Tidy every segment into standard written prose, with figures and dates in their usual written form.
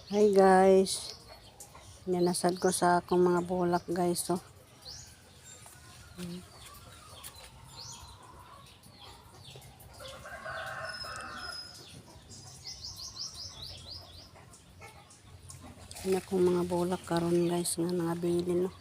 Hi guys. Nanasad ko sa akong mga bulak, guys, oh. Yan akong mga bulak karon, guys, nga nangabilin, no.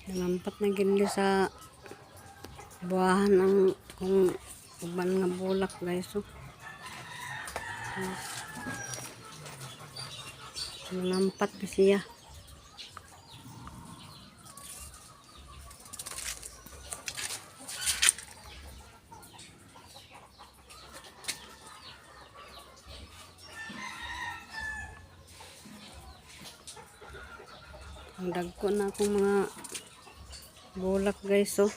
Nangampat na gindi sa buwahan ang kung uban nga bulak, guys, oh. Nangampat na siya. Ang dagko na akong mga bulak, guys, oh.